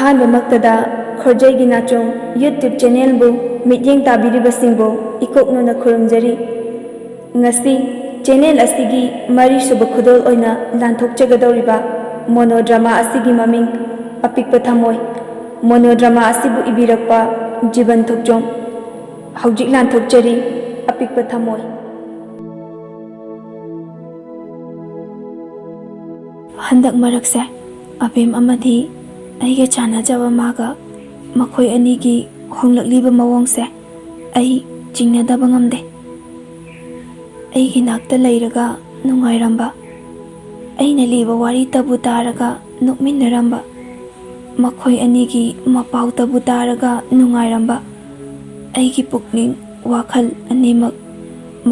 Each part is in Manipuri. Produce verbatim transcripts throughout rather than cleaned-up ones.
ꯑꯍꯥꯟꯕꯃꯛꯇꯗ ꯈꯣꯔꯖꯩꯒꯤ ꯅꯥꯆꯣꯝ YouTube ꯆꯦꯅꯦꯜꯕꯨ ꯃꯤꯠꯌꯦꯡ ꯇꯥꯕꯤꯔꯤꯕꯁꯤꯡꯕꯨ ꯏꯀꯣꯛꯅꯅ ꯈꯨꯔꯨꯝꯖꯔꯤ꯫ ꯉꯁꯤ ꯆꯦꯅꯦꯜ ꯑꯁꯤꯒꯤ ꯃꯔꯤꯁꯨꯕ ꯈꯨꯗꯣꯜ ꯑꯣꯏꯅ ꯂꯥꯟꯊꯣꯛꯆꯒꯗꯧꯔꯤꯕ ꯃꯣꯅꯣꯗ꯭ꯔꯃꯥ ꯑꯁꯤꯒꯤ ꯃꯃꯤꯡ ꯑꯄꯤꯛꯄ ꯊꯝꯃꯣꯏ꯫ ꯃꯣꯅꯣꯗ꯭ꯔꯃꯥ ꯑꯁꯤꯕꯨ ꯏꯕꯤꯔꯛꯄ ꯖꯤꯕꯟ ꯊꯣꯛꯆꯣꯝ꯫ ꯍꯧꯖꯤꯛ ꯂꯥꯟꯊꯣꯛꯆꯔꯤ ꯑꯄꯤꯛꯄ ꯊꯝꯃꯣꯏ꯫ ꯍꯟꯗꯛ ꯃꯔꯛꯁꯦ ꯑꯕꯦꯝ ꯑꯃꯗꯤ ꯑꯩꯒ ꯆꯥꯟꯅꯖꯕ ꯃꯥꯒ, ꯃꯈꯣꯏ ꯑꯅꯤꯒꯤ ꯍꯣꯡꯂꯛꯂꯤꯕ ꯃꯑꯣꯡꯁꯦ ꯑꯩ ꯆꯤꯡꯅꯗꯕ ꯉꯝꯗꯦ꯫ ꯑꯩꯒꯤ ꯅꯥꯛꯇ ꯂꯩꯔꯒ ꯅꯨꯡꯉꯥꯏꯔꯝꯕ, ꯑꯩꯅ ꯂꯤꯕ ꯋꯥꯔꯤꯇꯕꯨ ꯇꯥꯔꯒ ꯅꯣꯛꯃꯤꯟꯅꯔꯝꯕ, ꯃꯈꯣꯏ ꯑꯅꯤꯒꯤ ꯃꯄꯥꯎꯇꯕꯨ ꯇꯥꯔꯒ ꯅꯨꯡꯉꯥꯏꯔꯝꯕ, ꯑꯩꯒꯤ ꯄꯨꯛꯅꯤꯡ, ꯋꯥꯈꯜ ꯑꯅꯤꯃꯛ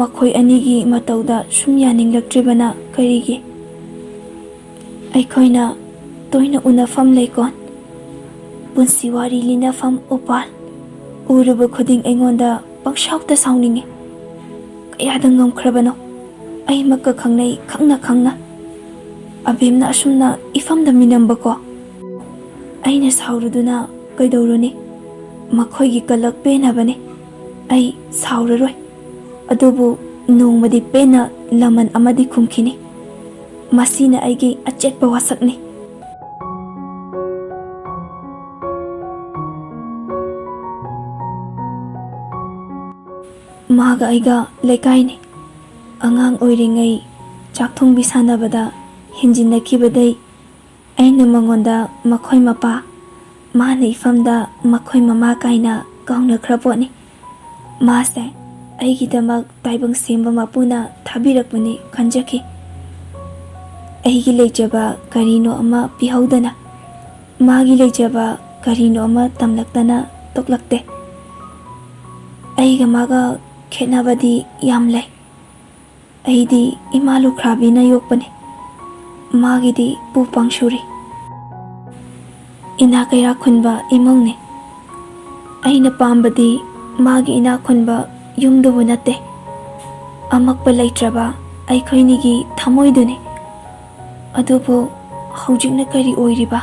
ꯃꯈꯣꯏ ꯑꯅꯤꯒꯤ ꯃꯇꯧꯗ ꯁꯨꯝ ꯌꯥꯅꯤꯡꯂꯛꯇ꯭ꯔꯤꯕꯅ ꯀꯔꯤꯒꯤ? ꯑꯩꯈꯣꯏꯅ ꯇꯣꯏꯅ ꯎꯅꯐꯝ ꯂꯩꯀꯣꯟ, ꯄꯨꯟꯁꯤ ꯋꯥꯔꯤ ꯂꯤꯅꯐꯝ ꯎꯄꯥꯜ, ꯎꯔꯨꯕ ꯈꯨꯗꯤꯡ ꯑꯩꯉꯣꯟꯗ ꯄꯪꯁꯥꯎꯗ ꯁꯥꯎꯅꯤꯡꯉꯤ꯫ ꯀꯌꯥꯗ ꯉꯝꯈ꯭ꯔꯕꯅꯣ? ꯑꯩꯃꯛꯀ ꯈꯪꯅꯩ ꯈꯪꯅ ꯈꯪꯅ꯫ ꯑꯕꯦꯝꯅ ꯑꯁꯨꯝꯅ ꯏꯐꯝꯗ ꯃꯤꯅꯝꯕꯀꯣ꯫ ꯑꯩꯅ ꯁꯥꯎꯔꯨꯗꯨꯅ ꯀꯩꯗꯧꯔꯨꯅꯤ? ꯃꯈꯣꯏꯒꯤ ꯀꯂꯛ ꯄꯦꯟꯅꯕꯅꯤ꯫ ꯑꯩ ꯁꯥꯎꯔꯔꯣꯏ꯫ ꯑꯗꯨꯕꯨ ꯅꯣꯡꯃꯗꯤ ꯄꯦꯟꯅ ꯂꯃꯟ ꯑꯃꯗꯤ ꯈꯨꯝꯈꯤꯅꯤ꯫ ꯃꯁꯤꯅ ꯑꯩꯒꯤ ꯑꯆꯦꯠꯄ ꯋꯥꯁꯛꯅꯤ꯫ ꯃꯥꯒ ꯑꯩꯒ ꯂꯩꯀꯥꯏꯅꯤ꯫ ꯑꯉꯥꯡ ꯑꯣꯏꯔꯤꯉꯩ ꯆꯥꯛ ꯊꯣꯡꯕꯤ ꯁꯥꯟꯅꯕꯗ ꯍꯦꯟꯖꯤꯟꯅꯈꯤꯕꯗꯩ ꯑꯩꯅ ꯃꯉꯣꯟꯗ ꯃꯈꯣꯏ ꯃꯄꯥ, ꯃꯥꯅ ꯏꯐꯝꯗ ꯃꯈꯣꯏ ꯃꯃꯥ ꯀꯥꯏꯅ ꯀꯥꯎꯅꯈ꯭ꯔ ꯄꯣꯠꯅꯤ꯫ ꯃꯥꯁꯦ ꯑꯩꯒꯤꯗꯃꯛ ꯇꯥꯏꯕꯪ ꯁꯦꯝꯕ ꯃꯄꯨꯅ ꯊꯥꯕꯤꯔꯛꯄꯅꯤ ꯈꯟꯖꯈꯤ꯫ ꯑꯩꯒꯤ ꯂꯩꯖꯕ ꯀꯔꯤꯅꯣ ꯑꯃ ꯄꯤꯍꯧꯗꯅ, ꯃꯥꯒꯤ ꯂꯩꯖꯕ ꯀꯔꯤꯅꯣ ꯑꯃ ꯇꯝꯂꯛꯇꯅ ꯇꯣꯛꯂꯛꯇꯦ꯫ ꯑꯩꯒ ꯃꯥꯒ ꯈꯦꯠꯅꯕꯗꯤ ꯌꯥꯝ ꯂꯩ꯫ ꯑꯩꯗꯤ ꯏꯃꯥ ꯂꯨꯈ꯭ꯔꯥꯕꯤꯅ ꯌꯣꯛꯄꯅꯤ꯫ ꯃꯥꯒꯤꯗꯤ ꯄꯨ ꯄꯥꯡꯁꯨꯔꯤ꯫ ꯏꯅꯥ ꯀꯩꯔꯥꯛ ꯈꯨꯟꯕ ꯏꯃꯨꯡꯅꯤ꯫ ꯑꯩꯅ ꯄꯥꯝꯕꯗꯤ ꯃꯥꯒꯤ ꯏꯅꯥꯛ ꯈꯨꯟꯕ ꯌꯨꯝꯗꯨꯕꯨ ꯅꯠꯇꯦ, ꯑꯃꯛꯄ ꯂꯩꯇ꯭ꯔꯕ ꯑꯩꯈꯣꯏꯅꯤꯒꯤ ꯊꯃꯣꯏꯗꯨꯅꯤ꯫ ꯑꯗꯨꯕꯨ ꯍꯧꯖꯤꯛꯅ ꯀꯔꯤ ꯑꯣꯏꯔꯤꯕ?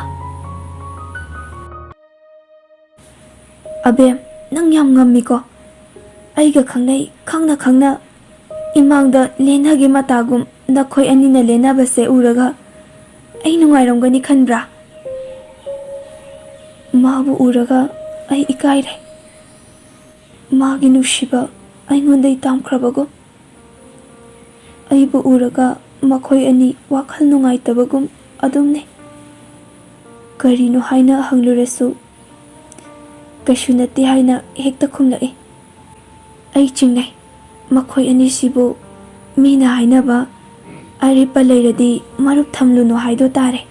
ꯑꯕꯦꯝ, ꯅꯪ ꯌꯥꯝ ꯉꯝꯃꯤꯀꯣ꯫ ꯑꯩꯒ ꯈꯪꯅꯩ, ꯈꯪꯅ ꯈꯪꯅ ꯏꯃꯥꯡꯗ ꯂꯦꯟꯅꯒꯦ ꯃꯇꯥꯒꯨꯝ ꯅꯈꯣꯏ ꯑꯅꯤꯅ ꯂꯦꯟꯅꯕꯁꯦ ꯎꯔꯒ ꯑꯩ ꯅꯨꯡꯉꯥꯏꯔꯝꯒꯅꯤ ꯈꯟꯕ꯭ꯔꯥ? ꯃꯥꯕꯨ ꯎꯔꯒ ꯑꯩ ꯏꯀꯥꯏꯔꯦ꯫ ꯃꯥꯒꯤ ꯅꯨꯡꯁꯤꯕ ꯑꯩꯉꯣꯟꯗꯩ ꯇꯥꯝꯈ꯭ꯔꯕꯒꯨꯝ꯫ ꯑꯩꯕꯨ ꯎꯔꯒ ꯃꯈꯣꯏ ꯑꯅꯤ ꯋꯥꯈꯜ ꯅꯨꯡꯉꯥꯏꯇꯕꯒꯨꯝ ꯑꯗꯨꯝꯅꯤ꯫ ꯀꯔꯤꯅꯣ ꯍꯥꯏꯅ ꯍꯪꯂꯨꯔꯁꯨ ꯀꯩꯁꯨ ꯅꯠꯇꯦ ꯍꯥꯏꯅ ꯍꯦꯛꯇ ꯈꯨꯝꯂꯛꯏ꯫ ꯑꯩ ꯆꯤꯡꯅꯩ꯫ ꯃꯈꯣꯏ ꯑꯅꯤꯁꯤꯕꯨ ꯃꯤꯅ ꯍꯥꯏꯅꯕ ꯑꯔꯦꯞꯄ ꯂꯩꯔꯗꯤ ꯃꯔꯨꯞ ꯊꯝꯂꯨꯅꯨ ꯍꯥꯏꯗꯣ ꯇꯥꯔꯦ꯫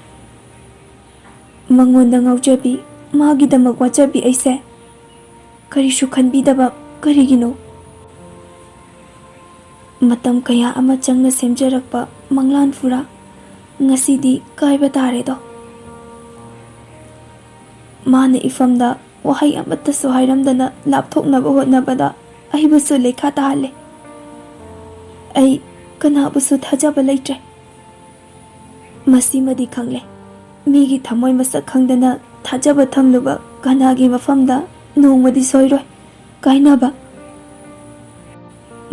ꯃꯉꯣꯟꯗ ꯉꯥꯎꯖꯕꯤ, ꯃꯥꯒꯤꯗꯃꯛ ꯋꯥꯖꯕꯤ ꯑꯩꯁꯦ ꯀꯔꯤꯁꯨ ꯈꯟꯕꯤꯗꯕ ꯀꯔꯤꯒꯤꯅꯣ? ꯃꯇꯝ ꯀꯌꯥ ꯑꯃ ꯆꯪꯅ ꯁꯦꯝꯖꯔꯛꯄ ꯃꯪꯂꯥꯟ ꯐꯨꯔꯥ ꯉꯁꯤꯗꯤ ꯀꯥꯏꯕ ꯇꯥꯔꯦꯗꯣ꯫ ꯃꯥꯅ ꯏꯐꯝꯗ ꯋꯥꯍꯩ ꯑꯃꯠꯇꯁꯨ ꯍꯥꯏꯔꯝꯗꯅ ꯂꯥꯞꯊꯣꯛꯅꯕ ꯍꯣꯠꯅꯕꯗ ꯑꯩꯕꯨꯁꯨ ꯂꯩꯈꯥ ꯇꯥꯍꯜꯂꯦ꯫ ꯑꯩ ꯀꯅꯥꯕꯨꯁꯨ ꯊꯥꯖꯕ ꯂꯩꯇ꯭ꯔꯦ꯫ ꯃꯁꯤꯃꯗꯤ ꯈꯪꯂꯦ, ꯃꯤꯒꯤ ꯊꯃꯣꯏ ꯃꯁꯛ ꯈꯪꯗꯅ ꯊꯥꯖꯕ ꯊꯝꯂꯨꯕ ꯀꯅꯥꯒꯤ ꯃꯐꯝꯗ ꯅꯣꯡꯃꯗꯤ ꯁꯣꯏꯔꯣꯏ ꯀꯥꯏꯅꯕ꯫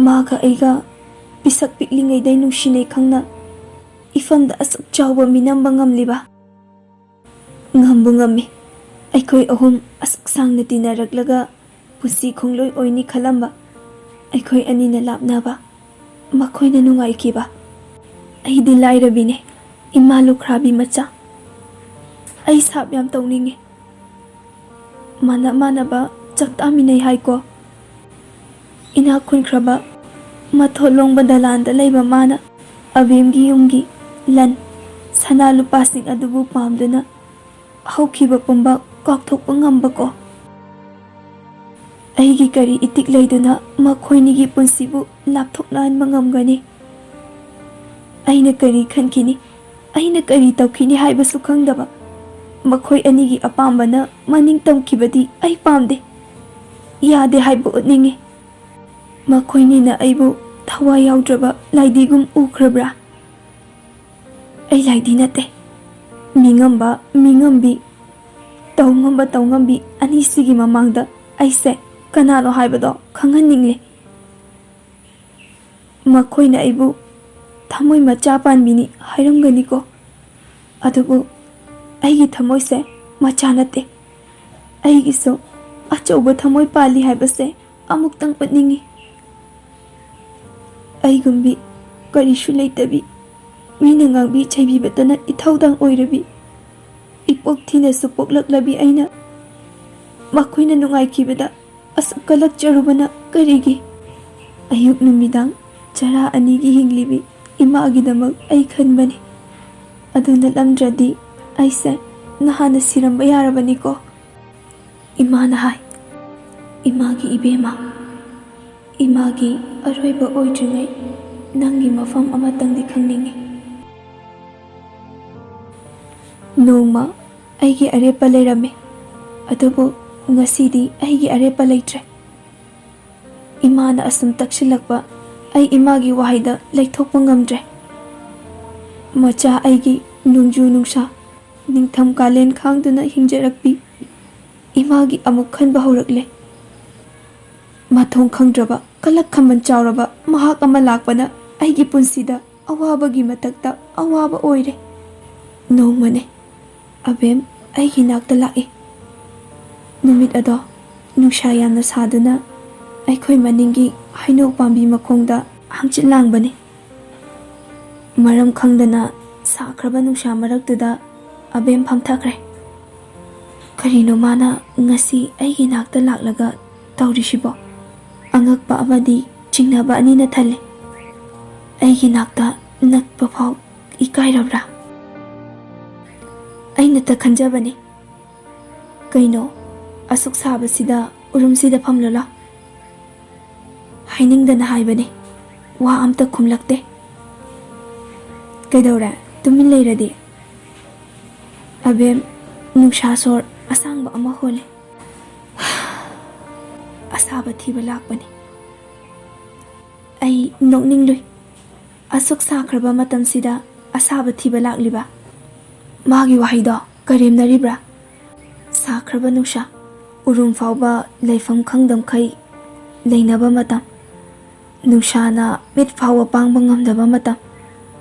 ꯃꯥꯒ ꯑꯩꯒ ꯄꯤꯁꯛ ꯄꯤꯛꯂꯤꯉꯩꯗꯩ ꯅꯨꯡꯁꯤꯅꯩ ꯈꯪꯅ ꯏꯐꯝꯗ ꯑꯁꯨꯛ ꯆꯥꯎꯕ ꯃꯤꯅꯝꯕ ꯉꯝꯂꯤꯕ? ꯉꯝꯕꯨ ꯉꯝꯃꯤ꯫ ꯑꯩꯈꯣꯏ ꯑꯍꯨꯝ ꯑꯁꯨꯛ ꯁꯥꯡꯅ ꯇꯤꯟꯅꯔꯛꯂꯒ ꯄꯨꯟꯁꯤ ꯈꯣꯡꯂꯣꯏ ꯑꯣꯏꯅꯤ ꯈꯜꯂꯝꯕ ꯑꯩꯈꯣꯏ ꯑꯅꯤꯅ ꯂꯥꯞꯅꯕ, ꯃꯈꯣꯏꯅ ꯅꯨꯡꯉꯥꯏꯈꯤꯕ꯫ ꯑꯩꯗꯤ ꯂꯥꯏꯔꯕꯤꯅꯦ, ꯏꯃꯥ ꯂꯨꯈ꯭ꯔꯥꯕꯤ ꯃꯆꯥ꯫ ꯑꯩ ꯁꯥꯞ ꯌꯥꯝ ꯇꯧꯅꯤꯡꯉꯤ꯫ ꯃꯥꯟꯅ ꯃꯥꯟꯅꯕ ꯆꯥꯛ ꯇꯥꯃꯤꯟꯅꯩ ꯍꯥꯏꯀꯣ꯫ ꯏꯅꯥꯛ ꯈꯨꯟꯈ꯭ꯔꯕ ꯃꯊꯣꯟ ꯂꯣꯡꯕ ꯗꯂꯥꯟꯗ ꯂꯩꯕ ꯃꯥꯅ ꯑꯕꯦꯝꯒꯤ ꯌꯨꯝꯒꯤ ꯂꯟ, ꯁꯅꯥ ꯂꯨꯄꯥꯁꯤꯡ ꯑꯗꯨꯕꯨ ꯄꯥꯝꯗꯨꯅ ꯍꯧꯈꯤꯕ ꯄꯨꯝꯕ ꯀꯥꯎꯊꯣꯛꯄ ꯉꯝꯕꯀꯣ꯫ ꯑꯩꯒꯤ ꯀꯔꯤ ꯏꯇꯤꯛ ꯂꯩꯗꯨꯅ ꯃꯈꯣꯏꯅꯤꯒꯤ ꯄꯨꯟꯁꯤꯕꯨ ꯂꯥꯞꯊꯣꯛꯅꯍꯟꯕ ꯉꯝꯒꯅꯤ? ꯑꯩꯅ ꯀꯔꯤ ꯈꯟꯈꯤꯅꯤ? ꯑꯩꯅ ꯀꯔꯤ ꯇꯧꯈꯤꯅꯤ ꯍꯥꯏꯕꯁꯨ ꯈꯪꯗꯕ ꯃꯈꯣꯏ ꯑꯅꯤꯒꯤ ꯑꯄꯥꯝꯕꯅ ꯃꯅꯤꯡ ꯇꯝꯈꯤꯕꯗꯤ ꯑꯩ ꯄꯥꯝꯗꯦ꯫ ꯌꯥꯗꯦ ꯍꯥꯏꯕ ꯎꯠꯅꯤꯡꯉꯤ꯫ ꯃꯈꯣꯏꯅꯤꯅ ꯑꯩꯕꯨ ꯊꯋꯥꯏ ꯌꯥꯎꯗ꯭ꯔꯕ ꯂꯥꯏꯗꯤꯒꯨꯝ ꯎꯈ꯭ꯔꯕ꯭ꯔꯥ? ꯑꯩ ꯂꯥꯏꯗꯤ ꯅꯠꯇꯦ꯫ ꯃꯤꯉꯝꯕ, ꯃꯤꯉꯝꯕꯤ, ꯇꯧꯉꯝꯕ, ꯇꯧꯉꯝꯕꯤ ꯑꯅꯤꯁꯤꯒꯤ ꯃꯃꯥꯡꯗ ꯑꯩꯁꯦ ꯀꯅꯥꯅꯣ ꯍꯥꯏꯕꯗꯣ ꯈꯪꯍꯟꯅꯤꯡꯂꯦ꯫ ꯃꯈꯣꯏꯅ ꯑꯩꯕꯨ ꯊꯃꯣꯏ ꯃꯆꯥ ꯄꯥꯟꯕꯤꯅꯤ ꯍꯥꯏꯔꯝꯒꯅꯤꯀꯣ, ꯑꯗꯨꯕꯨ ꯑꯩꯒꯤ ꯊꯃꯣꯏꯁꯦ ꯃꯆꯥ ꯅꯠꯇꯦ꯫ ꯑꯩꯒꯤꯁꯨ ꯑꯆꯧꯕ ꯊꯃꯣꯏ ꯄꯥꯜꯂꯤ ꯍꯥꯏꯕꯁꯦ ꯑꯃꯨꯛꯇꯪ ꯎꯠꯅꯤꯡꯏ꯫ ꯑꯩꯒꯨꯝꯕꯤ ꯀꯔꯤꯁꯨ ꯂꯩꯇꯕꯤ, ꯃꯤꯅ ꯉꯥꯡꯕꯤ ꯆꯩꯕꯤꯕꯇꯅ ꯏꯊꯧꯗꯥꯡ ꯑꯣꯏꯔꯕꯤ, ꯏꯄꯣꯛ ꯊꯤꯅꯁꯨ ꯄꯣꯛꯂꯛꯂꯕꯤ ꯑꯩꯅ ꯃꯈꯣꯏꯅ ꯅꯨꯡꯉꯥꯏꯈꯤꯕꯗ ꯑꯁꯨꯛ ꯀꯂꯛꯆꯔꯨꯕꯅ ꯀꯔꯤꯒꯤ? ꯑꯌꯨꯛ ꯅꯨꯃꯤꯗꯥꯡ ꯆꯔꯥ ꯑꯅꯤꯒꯤ ꯍꯤꯡꯂꯤꯕꯤ ꯏꯃꯥꯒꯤꯗꯃꯛ ꯑꯩ ꯈꯟꯕꯅꯤ꯫ ꯑꯗꯨ ꯅꯠꯂꯝꯗ꯭ꯔꯗꯤ ꯑꯩꯁꯦ ꯅꯍꯥꯟꯅ ꯁꯤꯔꯝꯕ ꯌꯥꯔꯕꯅꯤꯀꯣ꯫ ꯏꯃꯥꯅ ꯍꯥꯏ, "ꯏꯃꯥꯒꯤ ꯏꯕꯦꯝꯃ, ꯏꯃꯥꯒꯤ ꯑꯔꯣꯏꯕ ꯑꯣꯏꯗ꯭ꯔꯤꯉꯩ ꯅꯪꯒꯤ ꯃꯐꯝ ꯑꯃꯇꯪꯗꯤ ꯈꯪꯅꯤꯡꯏ꯫" ꯅꯣꯡꯃ ꯑꯩꯒꯤ ꯑꯔꯦꯞꯄ ꯂꯩꯔꯝꯃꯤ, ꯑꯗꯨꯕꯨ ꯉꯁꯤꯗꯤ ꯑꯩꯒꯤ ꯑꯔꯦꯞꯄ ꯂꯩꯇ꯭ꯔꯦ꯫ ꯏꯃꯥꯅ ꯑꯁꯨꯝ ꯇꯛꯁꯤꯜꯂꯛꯄ ꯑꯩ ꯏꯃꯥꯒꯤ ꯋꯥꯍꯩꯗ ꯂꯩꯊꯣꯛꯄ ꯉꯝꯗ꯭ꯔꯦ꯫ ꯃꯆꯥ ꯑꯩꯒꯤ ꯅꯣꯡꯖꯨ ꯅꯨꯡꯁꯥ, ꯅꯤꯡꯊꯝ ꯀꯥꯂꯦꯟ ꯈꯥꯡꯗꯨꯅ ꯍꯤꯡꯖꯔꯛꯄꯤ ꯏꯃꯥꯒꯤ ꯑꯃꯨꯛ ꯈꯟꯕ ꯍꯧꯔꯛꯂꯦ꯫ ꯃꯊꯣꯡ ꯈꯪꯗ꯭ꯔꯕ, ꯀꯂꯛ ꯈꯝꯕꯟ ꯆꯥꯎꯔꯕ ꯃꯍꯥꯛ ꯑꯃ ꯂꯥꯛꯄꯅ ꯑꯩꯒꯤ ꯄꯨꯟꯁꯤꯗ ꯑꯋꯥꯕꯒꯤ ꯃꯊꯛꯇ ꯑꯋꯥꯕ ꯑꯣꯏꯔꯦ꯫ ꯅꯣꯡꯃꯅꯦ, ꯑꯕꯦꯝ ꯑꯩꯒꯤ ꯅꯥꯛꯇ ꯂꯥꯛꯏ꯫ ꯅꯨꯃꯤꯠ ꯑꯗꯣ ꯅꯨꯡꯁꯥ ꯌꯥꯝꯅ ꯁꯥꯗꯨꯅ ꯑꯩꯈꯣꯏ ꯃꯅꯤꯡꯒꯤ ꯍꯩꯅꯧ ꯄꯥꯝꯕꯤ ꯃꯈꯣꯡꯗ ꯍꯪꯆꯤꯠ ꯂꯥꯡꯕꯅꯤ꯫ ꯃꯔꯝ ꯈꯪꯗꯅ ꯁꯥꯈ꯭ꯔꯕ ꯅꯨꯡꯁꯥ ꯃꯔꯛꯇꯨꯗ ꯑꯕꯦꯝ ꯐꯝꯊꯈ꯭ꯔꯦ꯫ ꯀꯔꯤꯅꯣ ꯃꯥꯅ ꯉꯁꯤ ꯑꯩꯒꯤ ꯅꯥꯛꯇ ꯂꯥꯛꯂꯒ ꯇꯧꯔꯤꯁꯤꯕꯣ? ꯑꯉꯛꯄ ꯑꯃꯗꯤ ꯆꯤꯡꯅꯕ ꯑꯅꯤꯅ ꯊꯜꯂꯦ꯫ ꯑꯩꯒꯤ ꯅꯥꯛꯇ ꯅꯛꯄ ꯐꯥꯎ ꯏꯀꯥꯏꯔꯕ꯭ꯔꯥ? ꯑꯩꯅꯇ ꯈꯟꯖꯕꯅꯤ, "ꯀꯩꯅꯣ, ꯑꯁꯨꯛ ꯁꯥꯕꯁꯤꯗ ꯎꯔꯨꯝꯁꯤꯗ ꯐꯝꯂꯨ ꯂꯥꯎ?" ꯍꯥꯏꯅꯤꯡꯗꯅ ꯍꯥꯏꯕꯅꯤ, ꯋꯥ ꯑꯝꯇ ꯈꯨꯝꯂꯛꯇꯦ꯫ "ꯀꯩꯗꯧꯔꯦ, ꯇꯨꯃꯤꯟ ꯂꯩꯔꯗꯤ?" ꯑꯕꯦꯝ ꯅꯨꯡꯁꯥ ꯁꯣꯔ ꯑꯁꯥꯡꯕ ꯑꯃ ꯍꯣꯜꯂꯦ꯫ "ꯑꯁꯥꯕ ꯊꯤꯕ ꯂꯥꯛꯄꯅꯤ꯫" ꯑꯩ ꯅꯣꯛꯅꯤꯡꯂꯨꯏ꯫ ꯑꯁꯨꯛ ꯁꯥꯈ꯭ꯔꯕ ꯃꯇꯝꯁꯤꯗ ꯑꯁꯥꯕ ꯊꯤꯕ ꯂꯥꯛꯂꯤꯕ? ꯃꯥꯒꯤ ꯋꯥꯍꯩꯗꯣ ꯀꯔꯦꯝꯅꯔꯤꯕ꯭ꯔꯥ? ꯁꯥꯈ꯭ꯔꯕ ꯅꯨꯡꯁꯥ, ꯎꯔꯨꯝ ꯐꯥꯎꯕ ꯂꯩꯐꯝ ꯈꯪꯗꯝꯈꯩ ꯂꯩꯅꯕ ꯃꯇꯝ, ꯅꯨꯡꯁꯥꯅ ꯃꯤꯠ ꯐꯥꯎꯕ ꯄꯥꯡꯕ ꯉꯝꯗꯕ ꯃꯇꯝ,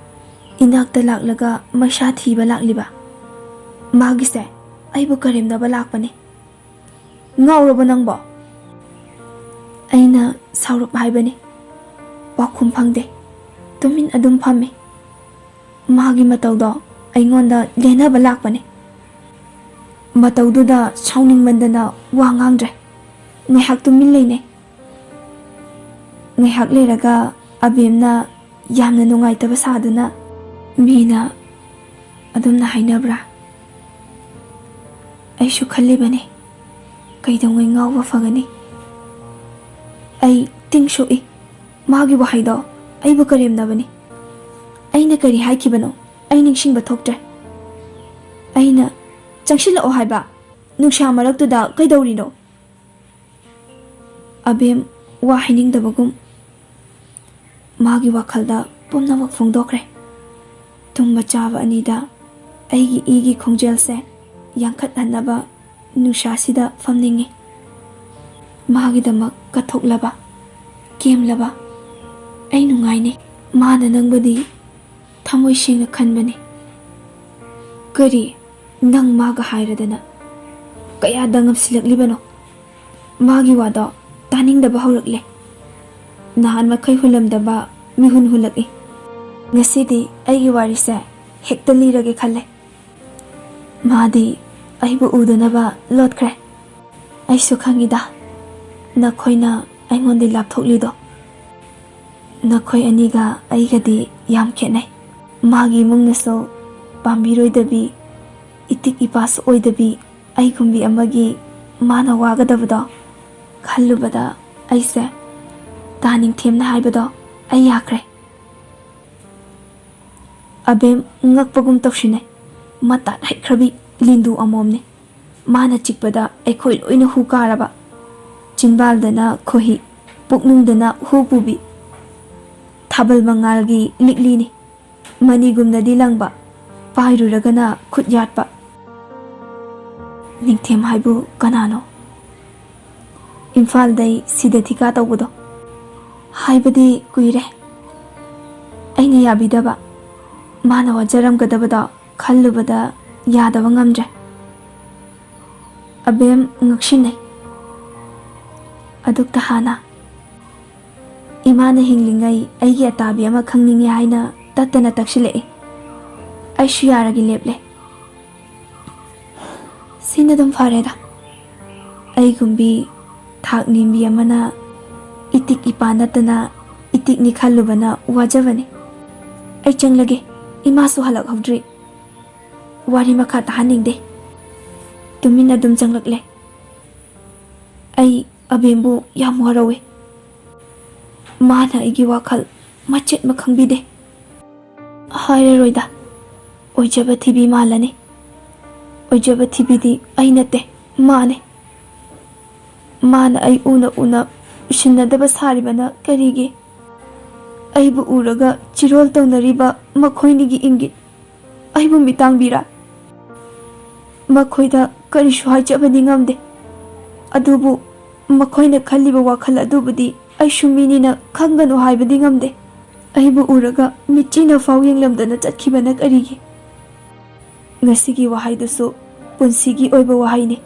ꯏꯅꯥꯛꯇ ꯂꯥꯛꯂꯒ ꯃꯩꯁꯥ ꯊꯤꯕ ꯂꯥꯛꯂꯤꯕ꯫ ꯃꯥꯒꯤꯁꯦ ꯑꯩꯕꯨ ꯀꯔꯦꯝꯅꯕ ꯂꯥꯛꯄꯅꯤ꯫ ꯉꯥꯎꯔꯕꯣ ꯅꯪꯕꯣ? ꯑꯩꯅ ꯁꯥꯎꯔꯞ ꯍꯥꯏꯕꯅꯤ꯫ ꯄꯥꯎꯈꯨꯝ ꯐꯪꯗꯦ꯫ ꯇꯨꯃꯤꯟ ꯑꯗꯨꯝ ꯐꯝꯃꯤ꯫ ꯃꯥꯒꯤ ꯃꯇꯧꯗꯣ ꯑꯩꯉꯣꯟꯗ ꯂꯦꯟꯅꯕ ꯂꯥꯛꯄꯅꯤ꯫ ꯃꯇꯧꯗꯨꯗ ꯁꯥꯎꯅꯤꯡꯃꯟꯗꯅ ꯋꯥ ꯉꯥꯡꯗ꯭ꯔꯦ꯫ ꯉꯥꯏꯍꯥꯛ ꯇꯨꯃꯤꯟ ꯂꯩꯅꯩ꯫ ꯉꯥꯏꯍꯥꯛ ꯂꯩꯔꯒ ꯑꯕꯦꯝꯅ ꯌꯥꯝꯅ ꯅꯨꯡꯉꯥꯏꯇꯕ ꯁꯥꯗꯨꯅ, "ꯃꯤꯅ ꯑꯗꯨꯝꯅ ꯍꯥꯏꯅꯕ꯭ꯔꯥ? ꯑꯩꯁꯨ ꯈꯜꯂꯤꯕꯅꯤ, ꯀꯩꯗꯧꯉꯩ ꯉꯥꯎꯕ ꯐꯒꯅꯤ?" ꯑꯩ ꯇꯤꯡ ꯁꯣꯛꯏ꯫ ꯃꯥꯒꯤ ꯋꯥꯍꯩꯗꯣ ꯑꯩꯕꯨ ꯀꯔꯦꯝꯅꯕꯅꯤ꯫ ꯑꯩꯅ ꯀꯔꯤ ꯍꯥꯏꯈꯤꯕꯅꯣ ꯑꯩ ꯅꯤꯡꯁꯤꯡꯕ ꯊꯣꯛꯇ꯭ꯔꯦ꯫ ꯑꯩꯅ, "ꯆꯪꯁꯤꯜꯂꯛꯑꯣ ꯍꯥꯏꯕ, ꯅꯨꯡꯁꯥ ꯃꯔꯛꯇꯨꯗ ꯀꯩꯗꯧꯔꯤꯅꯣ?" ꯑꯕꯦꯝ ꯋꯥ ꯍꯥꯏꯅꯤꯡꯗꯕꯒꯨꯝ ꯃꯥꯒꯤ ꯋꯥꯈꯜꯗ ꯄꯨꯝꯅꯃꯛ ꯐꯣꯡꯗꯣꯛꯈ꯭ꯔꯦ꯫ ꯇꯨꯝꯕ ꯆꯥꯕ ꯑꯅꯤꯗ ꯑꯩꯒꯤ ꯏꯒꯤ ꯈꯣꯡꯖꯦꯜꯁꯦ ꯌꯥꯡꯈꯠꯍꯟꯅꯕ ꯅꯨꯡꯁꯥꯁꯤꯗ ꯐꯝꯅꯤꯡꯉꯤ꯫ ꯃꯥꯒꯤꯗꯃꯛ ꯀꯠꯊꯣꯛꯂꯕ, ꯀꯦꯝꯂꯕ ꯑꯩ ꯅꯨꯡꯉꯥꯏꯅꯤ꯫ ꯃꯥꯅ ꯅꯪꯕꯨꯗꯤ ꯊꯃꯣꯏ ꯁꯦꯡꯅ ꯈꯟꯕꯅꯤ꯫ ꯀꯔꯤ, ꯅꯪ ꯃꯥꯒ ꯍꯥꯏꯔꯗꯅ ꯀꯌꯥꯗ ꯉꯝꯁꯤꯜꯂꯛꯂꯤꯕꯅꯣ? ꯃꯥꯒꯤ ꯋꯥꯗꯣ ꯇꯥꯅꯤꯡꯗꯕ ꯍꯧꯔꯛꯂꯦ꯫ ꯅꯍꯥꯟ ꯃꯈꯩ ꯍꯨꯜꯂꯝꯗꯕ ꯃꯤꯍꯨꯟ ꯍꯨꯜꯂꯛꯏ꯫ ꯉꯁꯤꯗꯤ ꯑꯩꯒꯤ ꯋꯥꯔꯤꯁꯦ ꯍꯦꯛꯇ ꯂꯤꯔꯒꯦ ꯈꯜꯂꯦ꯫ ꯃꯥꯗꯤ ꯑꯩꯕꯨ ꯎꯗꯅꯕ ꯂꯣꯠꯈ꯭ꯔꯦ꯫ ꯑꯩꯁꯨ ꯈꯪꯉꯤꯗ, ꯅꯈꯣꯏꯅ ꯑꯩꯉꯣꯟꯗ ꯂꯥꯞꯊꯣꯛꯂꯤꯗꯣ꯫ ꯅꯈꯣꯏ ꯑꯅꯤꯒ ꯑꯩꯒꯗꯤ ꯌꯥꯝ ꯈꯦꯠꯅꯩ꯫ ꯃꯥꯒꯤ ꯏꯃꯨꯡꯅꯁꯨ ꯄꯥꯝꯕꯤꯔꯣꯏꯗꯕꯤ, ꯏꯇꯤꯛ ꯏꯄꯥꯁꯨ ꯑꯣꯏꯗꯕꯤ, ꯑꯩꯒꯨꯝꯕꯤ ꯑꯃꯒꯤ ꯃꯥꯅ ꯋꯥꯒꯗꯕꯗꯣ ꯈꯜꯂꯨꯕꯗ ꯑꯩꯁꯦ ꯇꯥ ꯅꯤꯡꯊꯦꯝꯅ ꯍꯥꯏꯕꯗꯣ ꯑꯩ ꯌꯥꯈ꯭ꯔꯦ꯫ ꯑꯕꯦꯝ ꯉꯛꯄꯒꯨꯝ ꯇꯧꯁꯤꯟꯅꯩ꯫ ꯃꯇꯥꯠ ꯍꯩꯈ꯭ꯔꯕꯤ ꯂꯤꯟꯗꯨ ꯑꯃꯣꯝꯅꯤ꯫ ꯃꯥꯅ ꯆꯤꯛꯄꯗ ꯑꯩꯈꯣꯏ ꯂꯣꯏꯅ ꯍꯨ ꯀꯥꯔꯕ꯫ ꯆꯤꯟꯕꯥꯜꯗꯅ ꯈꯣꯏꯍꯤ, ꯄꯨꯛꯅꯨꯡꯗꯅ ꯍꯨ ꯄꯨꯕꯤ꯫ ꯊꯥꯕꯜ ꯃꯉꯥꯜꯒꯤ ꯂꯤꯛꯂꯤꯅꯤ꯫ ꯃꯅꯤꯒꯨꯝꯅꯗꯤ ꯂꯪꯕ, ꯄꯥꯏꯔꯨꯔꯒꯅ ꯈꯨꯠ ꯌꯥꯠꯄ꯫ ꯅꯤꯡꯊꯦꯝ ꯍꯥꯏꯕꯨ ꯀꯅꯥꯅꯣ? ꯏꯝꯐꯥꯜꯗꯩ ꯁꯤꯗ ꯊꯤꯀꯥ ꯇꯧꯕꯗꯣ꯫ ꯍꯥꯏꯕꯗꯤ ꯀꯨꯏꯔꯦ꯫ ꯑꯩꯅ ꯌꯥꯕꯤꯗꯕ꯫ ꯃꯥꯅ ꯋꯥꯖꯔꯝꯒꯗꯕꯗꯣ ꯈꯜꯂꯨꯕꯗ ꯌꯥꯗꯕ ꯉꯝꯗ꯭ꯔꯦ꯫ ꯑꯕꯦꯝ ꯉꯛꯁꯤꯟꯅꯩ꯫ ꯑꯗꯨꯛꯇ ꯍꯥꯟꯅ ꯏꯃꯥꯅ ꯍꯤꯡꯂꯤꯉꯩ ꯑꯩꯒꯤ ꯑꯇꯥꯕꯤ ꯑꯃ ꯈꯪꯅꯤꯡꯉꯤ ꯍꯥꯏꯅ ꯇꯠꯇꯅ ꯇꯛꯁꯤꯜꯂꯛꯏ꯫ ꯑꯩꯁꯨ ꯌꯥꯔꯒꯦ ꯂꯦꯞꯂꯦ꯫ ꯁꯤꯅ ꯑꯗꯨꯝ ꯐꯔꯦꯗ꯫ ꯑꯩꯒꯨꯝꯕꯤ ꯊꯥꯛ ꯅꯦꯝꯕꯤ ꯑꯃꯅ ꯏꯇꯤꯛ ꯏꯄꯥ ꯅꯠꯇꯅ ꯏꯇꯤꯛꯅꯤ ꯈꯜꯂꯨꯕꯅ ꯋꯥꯖꯕꯅꯤ꯫ ꯑꯩ ꯆꯪꯂꯒꯦ꯫ ꯏꯃꯥꯁꯨ ꯍꯜꯂꯛꯍꯧꯗ꯭ꯔꯤ꯫ ꯋꯥꯔꯤ ꯃꯈꯥ ꯇꯥꯍꯟꯅꯤꯡꯗꯦ꯫ ꯇꯨꯃꯤꯟꯅ ꯑꯗꯨꯝ ꯆꯪꯂꯛꯂꯦ꯫ ꯑꯩ ꯑꯕꯦꯝꯕꯨ ꯌꯥꯝ ꯋꯥꯔꯧꯏ꯫ ꯃꯥꯅ ꯑꯩꯒꯤ ꯋꯥꯈꯜ ꯃꯆꯦꯠ ꯑꯃ ꯈꯪꯕꯤꯗꯦ꯫ ꯍꯥꯏꯔꯔꯣꯏꯗ꯫ ꯑꯣꯏꯖꯕ ꯊꯤꯕꯤ ꯃꯥꯜꯂꯅꯤ꯫ ꯑꯣꯏꯖꯕ ꯊꯤꯕꯤꯗꯤ ꯑꯩ ꯅꯠꯇꯦ, ꯃꯥꯅꯦ꯫ ꯃꯥꯅ ꯑꯩ ꯎꯅ ꯎꯅ ꯎꯁꯤꯟꯅꯗꯕ ꯁꯥꯔꯤꯕꯅ ꯀꯔꯤꯒꯤ? ꯑꯩꯕꯨ ꯎꯔꯒ ꯆꯤꯔꯣꯜ ꯇꯧꯅꯔꯤꯕ ꯃꯈꯣꯏꯅꯤꯒꯤ ꯏꯪꯒꯤꯠ ꯑꯩꯕꯨ ꯃꯤꯇꯥꯡꯕꯤꯔꯥ? ꯃꯈꯣꯏꯗ ꯀꯔꯤꯁꯨ ꯍꯥꯏꯖꯕꯗꯤ ꯉꯝꯗꯦ꯫ ꯑꯗꯨꯕꯨ ꯃꯈꯣꯏꯅ ꯈꯜꯂꯤꯕ ꯋꯥꯈꯜ ꯑꯗꯨꯕꯨꯗꯤ ꯑꯩꯁꯨ ꯃꯤꯅꯤꯅ ꯈꯪꯒꯅꯨ ꯍꯥꯏꯕꯗꯤ ꯉꯝꯗꯦ꯫ ꯑꯩꯕꯨ ꯎꯔꯒ ꯃꯤꯠꯆꯤꯅ ꯐꯥꯎ ꯌꯦꯡꯂꯝꯗꯅ ꯆꯠꯈꯤꯕꯅ ꯀꯔꯤꯒꯤ? ꯉꯁꯤꯒꯤ ꯋꯥꯍꯩꯗꯨꯁꯨ ꯄꯨꯟꯁꯤꯒꯤ ꯑꯣꯏꯕ ꯋꯥꯍꯩꯅꯤ꯫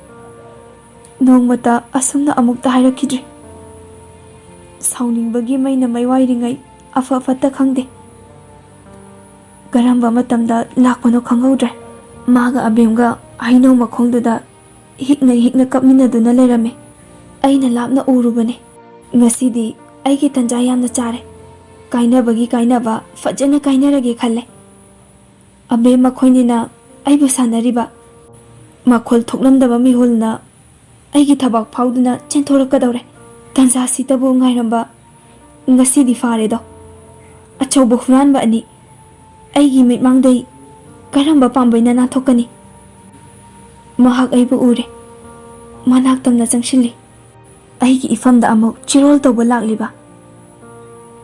ꯅꯣꯡꯃꯇ ꯑꯁꯨꯝꯅ ꯑꯃꯨꯛꯇ ꯍꯥꯏꯔꯛꯈꯤꯗ꯭ꯔꯤ꯫ ꯁꯥꯎꯅꯤꯡꯕꯒꯤ ꯃꯩꯅ ꯃꯩꯋꯥꯏꯔꯤꯉꯩ ꯑꯐ ꯐꯠꯇ ꯈꯪꯗꯦ꯫ ꯀꯔꯝꯕ ꯃꯇꯝꯗ ꯂꯥꯛꯄꯅꯣ ꯈꯪꯍꯧꯗ꯭ꯔꯦ꯫ ꯃꯥꯒ ꯑꯕꯦꯝꯒ ꯍꯩꯅꯧ ꯃꯈꯣꯡꯗꯨꯗ ꯍꯤꯛꯅ ꯍꯤꯛꯅ ꯀꯞꯃꯤꯟꯅꯗꯨꯅ ꯂꯩꯔꯝꯃꯤ꯫ ꯑꯩꯅ ꯂꯥꯞꯅ ꯎꯔꯨꯕꯅꯤ꯫ ꯉꯁꯤꯗꯤ ꯑꯩꯒꯤ ꯇꯟꯖꯥ ꯌꯥꯝꯅ ꯆꯥꯔꯦ꯫ ꯀꯥꯏꯅꯕꯒꯤ ꯀꯥꯏꯅꯕ ꯐꯖꯅ ꯀꯥꯏꯅꯔꯒꯦ ꯈꯜꯂꯦ꯫ ꯑꯕꯦꯝ ꯃꯈꯣꯏꯅꯤꯅ ꯑꯩꯕꯨ ꯁꯥꯟꯅꯔꯤꯕ꯫ ꯃꯈꯣꯜ ꯊꯣꯛꯂꯝꯗꯕ ꯃꯤꯍꯨꯜꯅ ꯑꯩꯒꯤ ꯊꯕꯥꯛ ꯐꯥꯎꯗꯨꯅ ꯆꯦꯟꯊꯣꯔꯛꯀꯗꯧꯔꯦ꯫ ꯇꯟꯖꯥꯁꯤꯗꯕꯨ ꯉꯥꯏꯔꯝꯕ ꯉꯁꯤꯗꯤ ꯐꯥꯔꯦꯗꯣ꯫ ꯑꯆꯧꯕ ꯍꯨꯔꯥꯟꯕ ꯑꯅꯤ ꯑꯩꯒꯤ ꯃꯤꯠꯃꯥꯡꯗꯩ ꯀꯔꯝꯕ ꯄꯥꯝꯕꯩꯅ ꯅꯥꯟꯊꯣꯛꯀꯅꯤ? ꯃꯍꯥꯛ ꯑꯩꯕꯨ ꯎꯔꯦ꯫ ꯃꯅꯥꯛ ꯇꯝꯅ ꯆꯪꯁꯤꯜꯂꯤ꯫ ꯑꯩꯒꯤ ꯏꯐꯝꯗ ꯑꯃꯨꯛ ꯆꯤꯔꯣꯜ ꯇꯧꯕ ꯂꯥꯛꯂꯤꯕ꯫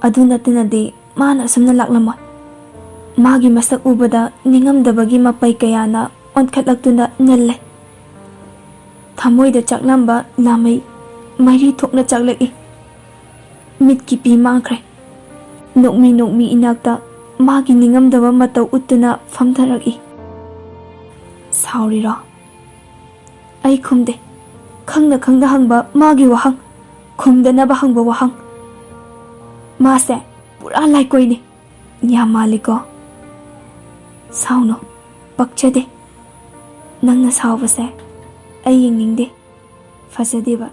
ꯑꯗꯨ ꯅꯠꯇꯅꯗꯤ ꯃꯥꯅ ꯑꯁꯨꯝꯅ ꯂꯥꯛꯂꯝꯃꯣꯏ꯫ ꯃꯥꯒꯤ ꯃꯁꯛ ꯎꯕꯗ ꯅꯤꯡꯉꯝꯗꯕꯒꯤ ꯃꯄꯩ ꯀꯌꯥꯅ ꯑꯣꯟꯈꯠꯂꯛꯇꯨꯅ ꯅꯜꯂꯦ꯫ ꯊꯃꯣꯏꯗ ꯆꯥꯛꯂꯝꯕ ꯂꯥꯃꯩ ꯃꯔꯤ ꯊꯣꯛꯅ ꯆꯥꯛꯂꯛꯏ꯫ ꯃꯤꯠꯀꯤ ꯄꯤ ꯃꯥꯡꯈ꯭ꯔꯦ꯫ ꯅꯣꯛꯃꯤ ꯅꯣꯛꯃꯤ ꯏꯅꯥꯛꯇ ꯃꯥꯒꯤ ꯅꯤꯡꯉꯝꯗꯕ ꯃꯇꯧ ꯎꯠꯇꯨꯅ ꯐꯝꯊꯔꯛꯏ꯫ "ꯁꯥꯎꯔꯤꯔꯣ?" ꯑꯩ ꯈꯨꯝꯗꯦ꯫ ꯈꯪꯅ ꯈꯪꯅ ꯍꯪꯕ ꯃꯥꯒꯤ ꯋꯥꯍꯪ, ꯈꯨꯝꯗꯅꯕ ꯍꯪꯕ ꯋꯥꯍꯪ꯫ ꯃꯥꯁꯦ ꯄꯨꯔꯥ ꯂꯥꯏꯀꯣꯏꯅꯦ꯫ ꯌꯥꯝ ꯃꯥꯜꯂꯤꯀꯣ꯫ "ꯁꯥꯎꯅꯣ, ꯄꯛꯆꯗꯦ꯫ ꯅꯪꯅ ꯁꯥꯎꯕꯁꯦ ꯑꯩ ꯌꯦꯡꯅꯤꯡꯗꯦ꯫ ꯐꯖꯗꯦꯕ꯫"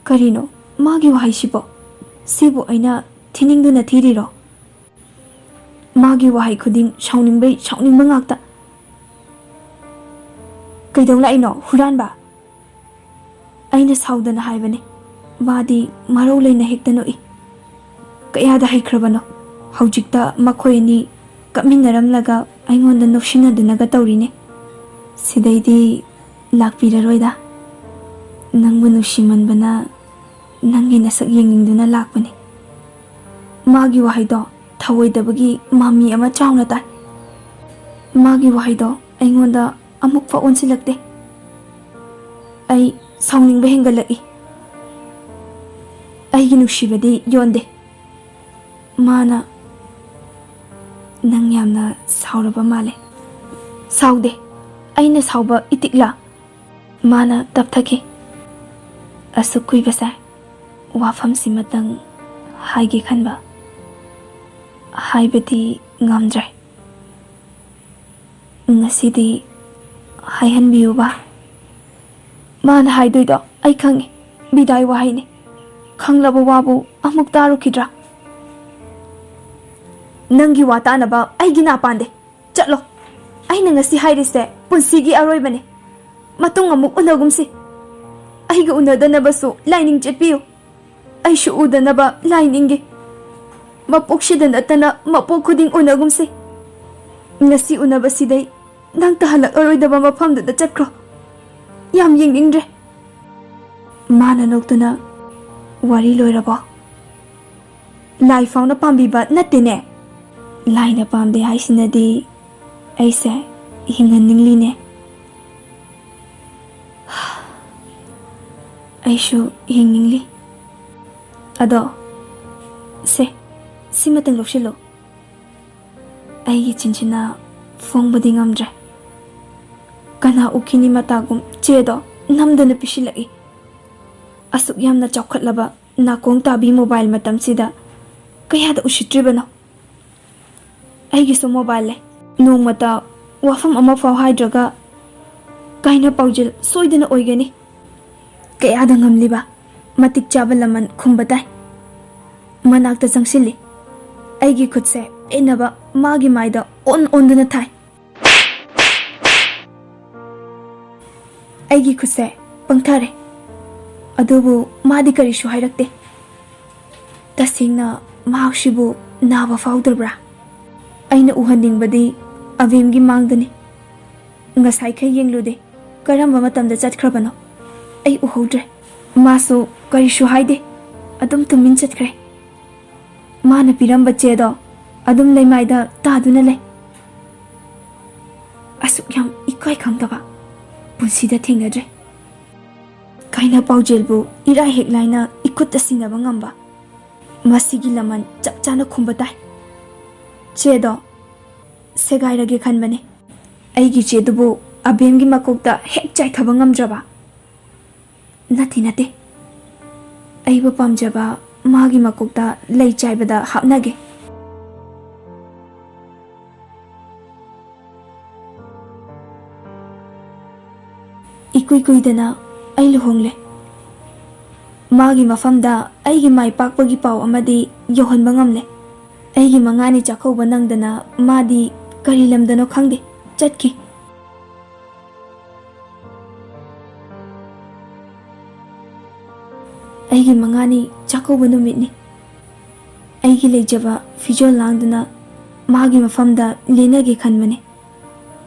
ꯀꯔꯤꯅꯣ ꯃꯥꯒꯤ ꯋꯥꯍꯩꯁꯤꯕꯣ? ꯁꯤꯕꯨ ꯑꯩꯅ ꯊꯤꯅꯤꯡꯗꯨꯅ ꯊꯤꯔꯤꯔꯣ? ꯃꯥꯒꯤ ꯋꯥꯍꯩ ꯈꯨꯗꯤꯡ ꯁꯥꯎꯅꯤꯡꯕꯩ ꯁꯥꯎꯅꯤꯡꯕ ꯉꯥꯛꯇ꯫ "ꯀꯩꯗꯧ ꯂꯥꯛꯏꯅꯣ, ꯍꯨꯔꯥꯟꯕ?" ꯑꯩꯅ ꯁꯥꯎꯗꯅ ꯍꯥꯏꯕꯅꯦ꯫ ꯃꯥꯗꯤ ꯃꯔꯧ ꯂꯩꯅ ꯍꯦꯛꯇ ꯅꯣꯛꯏ꯫ ꯀꯌꯥꯗ ꯍꯩꯈ꯭ꯔꯕꯅꯣ? ꯍꯧꯖꯤꯛꯇ ꯃꯈꯣꯏ ꯑꯅꯤ ꯀꯞꯃꯤꯟꯅꯔꯝꯂꯒ ꯑꯩꯉꯣꯟꯗ ꯅꯣꯛꯁꯤꯟꯅꯗꯨꯅꯒ ꯇꯧꯔꯤꯅꯦ꯫ "ꯁꯤꯗꯩꯗꯤ ꯂꯥꯛꯄꯤꯔꯔꯣꯏꯗ꯫ ꯅꯪꯕꯨ ꯅꯨꯡꯁꯤꯃꯟꯕꯅ ꯅꯪꯒꯤ ꯅꯁꯛ ꯌꯦꯡꯅꯤꯡꯗꯨꯅ ꯂꯥꯛꯄꯅꯤ꯫" ꯃꯥꯒꯤ ꯋꯥꯍꯩꯗꯣ ꯊꯧꯑꯣꯏꯗꯕꯒꯤ ꯃꯃꯤ ꯑꯃ ꯆꯥꯎꯅ ꯇꯥꯏ꯫ ꯃꯥꯒꯤ ꯋꯥꯍꯩꯗꯣ ꯑꯩꯉꯣꯟꯗ ꯑꯃꯨꯛ ꯐꯥꯎ ꯑꯣꯟꯁꯤꯜꯂꯛꯇꯦ꯫ ꯑꯩ ꯁꯥꯎꯅꯤꯡꯕ ꯍꯦꯟꯒꯠꯂꯛꯏ꯫ ꯑꯩꯒꯤ ꯅꯨꯡꯁꯤꯕꯗꯤ ꯌꯣꯟꯗꯦ꯫ ꯃꯥꯅ, "ꯅꯪ ꯌꯥꯝꯅ ꯁꯥꯎꯔꯕ ꯃꯥꯜꯂꯦ꯫" "ꯁꯥꯎꯗꯦ꯫ ꯑꯩꯅ ꯁꯥꯎꯕ ꯏꯇꯤꯛꯂꯥ?" ꯃꯥꯅ ꯇꯞꯊꯈꯤ꯫ "ꯑꯁꯨꯛ ꯀꯨꯏꯕꯁꯦ ꯋꯥꯐꯝꯁꯤꯃꯇꯪ ꯍꯥꯏꯒꯦ ꯈꯟꯕ, ꯍꯥꯏꯕꯗꯤ ꯉꯝꯗ꯭ꯔꯦ꯫ ꯉꯁꯤꯗꯤ ꯍꯥꯏꯍꯟꯕꯤꯌꯨꯕ꯫" ꯃꯥꯅ ꯍꯥꯏꯗꯣꯏꯗꯣ ꯑꯩ ꯈꯪꯉꯤ꯫ ꯕꯤꯗꯥꯏ ꯋꯥꯍꯩꯅꯤ꯫ ꯈꯪꯂꯕ ꯋꯥꯕꯨ ꯑꯃꯨꯛ ꯇꯥꯔꯨꯈꯤꯗ꯭ꯔꯥ? "ꯅꯪꯒꯤ ꯋꯥ ꯇꯥꯅꯕ ꯑꯩꯒꯤ ꯅꯥ ꯄꯥꯟꯗꯦ꯫ ꯆꯠꯂꯣ꯫ ꯑꯩꯅ ꯉꯁꯤ ꯍꯥꯏꯔꯤꯁꯦ ꯄꯨꯟꯁꯤꯒꯤ ꯑꯔꯣꯏꯕꯅꯤ꯫ ꯃꯇꯨꯡ ꯑꯃꯨꯛ ꯎꯅꯒꯨꯝꯁꯤ꯫ ꯑꯩꯒ ꯎꯅꯗꯅꯕꯁꯨ ꯂꯥꯏꯅꯤꯡ ꯆꯠꯄꯤꯌꯨ꯫ ꯑꯩꯁꯨ ꯎꯗꯅꯕ ꯂꯥꯏꯅꯤꯡꯒꯦ꯫ ꯃꯄꯣꯛꯁꯤꯗ ꯅꯠꯇꯅ ꯃꯄꯣꯛ ꯈꯨꯗꯤꯡ ꯎꯅꯒꯨꯝꯁꯤ꯫ ꯉꯁꯤ ꯎꯅꯕꯁꯤꯗꯩ ꯅꯪ ꯇꯍꯜꯂꯛꯂꯔꯣꯏꯗꯕ ꯃꯐꯝꯗꯨꯗ ꯆꯠꯈ꯭ꯔꯣ꯫ ꯌꯥꯝ ꯌꯦꯡꯅꯤꯡꯗ꯭ꯔꯦ꯫" ꯃꯥꯅ ꯅꯣꯛꯇꯨꯅ, "ꯋꯥꯔꯤ ꯂꯣꯏꯔꯕꯣ? ꯂꯥꯏ ꯐꯥꯎꯅ ꯄꯥꯝꯕꯤꯕ ꯅꯠꯇꯦꯅꯦ?" "ꯂꯥꯏꯅ ꯄꯥꯝꯗꯦ ꯍꯥꯏꯁꯤꯅꯗꯤ ꯑꯩꯁꯦ ꯍꯤꯡꯍꯟꯅꯤꯡꯂꯤꯅꯦ꯫" ꯑꯩꯁꯨ ꯌꯦꯡꯅꯤꯡꯂꯤ꯫ ꯑꯗꯣ, ꯁꯦ, ꯁꯤꯃꯇꯪ ꯂꯧꯁꯤꯜꯂꯨ꯫ ꯑꯩꯒꯤ ꯆꯤꯟꯁꯤꯅ ꯐꯣꯡꯕꯗꯤ ꯉꯝꯗ꯭ꯔꯦ꯫ ꯀꯅꯥ ꯎꯈꯤꯅꯤ ꯃꯇꯥꯒꯨꯝ ꯆꯦꯗꯣ ꯅꯝꯗꯅ ꯄꯤꯁꯤꯜꯂꯛꯏ꯫ ꯑꯁꯨꯛ ꯌꯥꯝꯅ ꯆꯥꯎꯈꯠꯂꯕ ꯅꯥꯀꯣꯡ ꯇꯥꯕꯤ ꯃꯣꯕꯥꯏꯜ ꯃꯇꯝꯁꯤꯗ ꯀꯌꯥꯗ ꯎꯁꯤꯠꯇ꯭ꯔꯤꯕꯅꯣ? ꯑꯩꯒꯤꯁꯨ ꯃꯣꯕꯥꯏꯜ ꯂꯩ꯫ ꯅꯣꯡꯃꯇ ꯋꯥꯐꯝ ꯑꯃꯐꯥꯎ ꯍꯥꯏꯗ꯭ꯔꯒ ꯀꯥꯏꯅ ꯄꯥꯎꯖꯦꯜ ꯁꯣꯏꯗꯅ ꯑꯣꯏꯒꯅꯤ꯫ ꯀꯌꯥꯗ ꯉꯝꯂꯤꯕ? ꯃꯇꯤꯛ ꯆꯥꯕ ꯂꯃꯟ ꯈꯨꯝꯕ ꯇꯥꯏ꯫ ꯃꯅꯥꯛꯇ ꯆꯪꯁꯤꯜꯂꯤ꯫ ꯑꯩꯒꯤ ꯈꯨꯠꯁꯦ ꯄꯦꯟꯅꯕ ꯃꯥꯒꯤ ꯃꯥꯏꯗ ꯑꯣꯟ ꯑꯣꯟꯗꯨꯅ ꯊꯥꯏ꯫ ꯑꯩꯒꯤ ꯈꯨꯠꯁꯦ ꯄꯪꯊꯔꯦ꯫ ꯑꯗꯨꯕꯨ ꯃꯥꯗꯤ ꯀꯔꯤꯁꯨ ꯍꯥꯏꯔꯛꯇꯦ꯫ ꯇꯁꯦꯡꯅ ꯃꯍꯥꯛꯁꯤꯕꯨ ꯅꯥꯕ ꯐꯥꯎꯗ꯭ꯔꯕ꯭ꯔꯥ? ꯑꯩꯅ ꯎꯍꯟꯅꯤꯡꯕꯗꯤ ꯑꯕꯦꯝꯒꯤ ꯃꯥꯡꯗꯅꯤ꯫ ꯉꯁꯥꯏꯈꯩ ꯌꯦꯡꯂꯨꯗꯦ꯫ ꯀꯔꯝꯕ ꯃꯇꯝꯗ ꯆꯠꯈ꯭ꯔꯕꯅꯣ? ꯑꯩ ꯎꯍꯧꯗ꯭ꯔꯦ꯫ ꯃꯥꯁꯨ ꯀꯔꯤꯁꯨ ꯍꯥꯏꯗꯦ꯫ ꯑꯗꯨꯝ ꯇꯨꯃꯤꯟ ꯆꯠꯈ꯭ꯔꯦ꯫ ꯃꯥꯅ ꯄꯤꯔꯝꯕ ꯆꯦꯗꯣ ꯑꯗꯨꯝ ꯂꯩꯃꯥꯏꯗ ꯇꯥꯗꯨꯅ ꯂꯩ꯫ ꯑꯁꯨꯛ ꯌꯥꯝ ꯏꯀꯥꯏ ꯈꯪꯗꯕ ꯄꯨꯟꯁꯤꯗ ꯊꯦꯡꯅꯗ꯭ꯔꯤ꯫ ꯀꯥꯏꯅ ꯄꯥꯎꯖꯦꯜꯕꯨ ꯏꯔꯥꯏ ꯍꯦꯛ ꯂꯥꯏꯅ ꯏꯈꯨꯠꯇ ꯁꯤꯟꯅꯕ ꯉꯝꯕ꯫ ꯃꯁꯤꯒꯤ ꯂꯃꯟ ꯆꯞ ꯆꯥꯅ ꯈꯨꯝꯕ ꯇꯥꯏ꯫ ꯆꯦꯗꯣ ꯁꯦꯒꯥꯏꯔꯒꯦ ꯈꯟꯕꯅꯦ꯫ ꯑꯩꯒꯤ ꯆꯦꯗꯨꯕꯨ ꯑꯕꯦꯝꯒꯤ ꯃꯀꯣꯛꯇ ꯍꯦꯛ ꯆꯥꯏꯊꯕ ꯉꯝꯗ꯭ꯔꯕ? ꯅꯠꯇꯦ, ꯅꯠꯇꯦ꯫ ꯑꯩꯕꯨ ꯄꯥꯝꯖꯕ ꯃꯥꯒꯤ ꯃꯀꯣꯛꯇ ꯂꯩ ꯆꯥꯏꯕꯗ ꯍꯥꯞꯅꯒꯦ꯫ ꯏꯀꯨꯏ ꯀꯨꯏꯗꯅ ꯑꯩ ꯂꯨꯍꯣꯡꯂꯦ꯫ ꯃꯥꯒꯤ ꯃꯐꯝꯗ ꯑꯩꯒꯤ ꯃꯥꯏ ꯄꯥꯛꯄꯒꯤ ꯄꯥꯎ ꯑꯃꯗꯤ ꯌꯧꯍꯟꯕ ꯉꯝꯂꯦ꯫ ꯑꯩꯒꯤ ꯃꯉꯥꯅꯤ ꯆꯥꯛꯀꯧꯕ ꯅꯪꯗꯅ ꯃꯥꯗꯤ ꯀꯔꯤ ꯂꯝꯗꯅꯣ ꯈꯪꯗꯦ, ꯆꯠꯈꯤ꯫ ꯑꯩꯒꯤ ꯃꯉꯥꯅꯤ ꯆꯥꯛꯀꯧꯕ ꯅꯨꯃꯤꯠꯅꯤ꯫ ꯑꯩꯒꯤ ꯂꯩꯖꯕ ꯐꯤꯖꯣꯜ ꯂꯥꯡꯗꯨꯅ ꯃꯥꯒꯤ ꯃꯐꯝꯗ ꯂꯦꯟꯅꯒꯦ ꯈꯟꯕꯅꯤ꯫